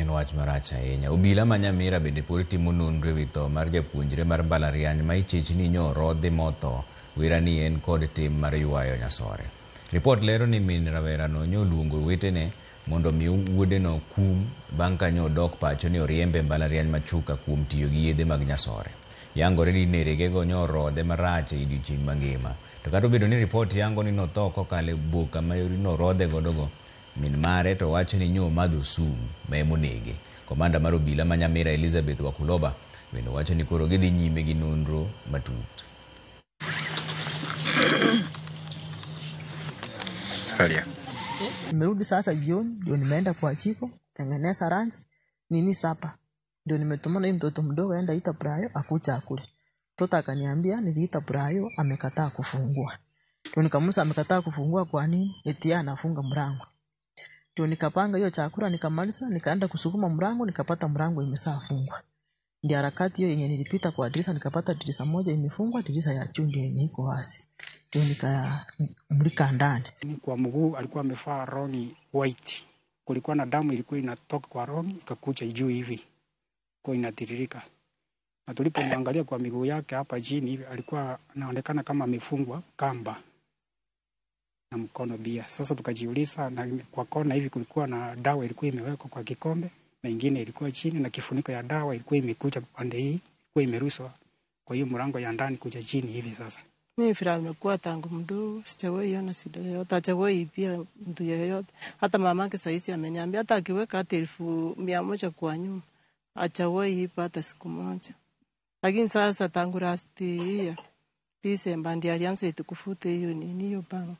En wach marach ahinya. Obila ma Nyamira bende pod timo nonro ewi tho mar japuonjre mar mbalariany ma ichich ni nyorodhi motho wira ni en kod tim mar ywayo nyasore. Ripot lero ni min rawerano nyoluongo wetene mondo omi wuodeno kum bang' ka nyodok pacho ni oriembe mbalariany ma Chuka kuom tiyo gi yedhe mag nyasore. Yangore ni neregego nyorodhe marach e odiochieng' mangima. To kata obedo ni ripot yango ni notho kokalo e boka ma norodhe godogo, min mare to wacho ni nyomadho sum ma emonege. Komanda mar obila ma Nyamira Elizabeth Wakuloba bende wacho ni koro gidhi nyime gi nonro matut. Nimerudi sasa jioni, ndio nimeenda kwa chiko tengeneza lunch nini sapa, ndio nimetumana huyu mtoto mdogo aenda ita Brayo akuja akule. Mtoto akaniambia niliita Brayo amekataa kufungua. Ndio nikamuuliza amekataa kufungua kwa nini? Eti anafunga mlango. Ndio nikapanga hiyo chakula nikamaliza, nikaenda kusukuma mlango nikapata mlango imeshafungwa. Ndio harakati hiyo yenye nilipita kwa dirisha nikapata dirisha moja imefungwa, dirisha ya juu ndio yenye iko wazi. Ndio nikamulika ndani. Kwa mguu alikuwa amevaa rongi white. Kulikuwa na damu ilikuwa inatoka kwa rongi ikakuja juu hivi. Kwa inatiririka. Na tulipomwangalia kwa miguu yake hapa chini hivi alikuwa anaonekana kama amefungwa kamba na mkono bia. Sasa tukajiuliza, na kwa kona hivi kulikuwa na dawa ilikuwa imewekwa kwa kikombe na ingine ilikuwa chini na kifuniko ya dawa ilikuwa imekuja pande hii, ilikuwa imeruswa kwa hiyo mlango ya ndani kuja chini hivi sasa. Mimi fira nimekuwa tangu mdogo, sijawahi ona shida yoyote, hajawahi pia mtu yeyote. Hata mamake saizi ameniambia hata akiweka hata 100,000 kwa nyumba, hajawahi ipa hata siku moja. Lakini sasa tangu last year December ndiye alianza eti kufuta hiyo nini hiyo bank.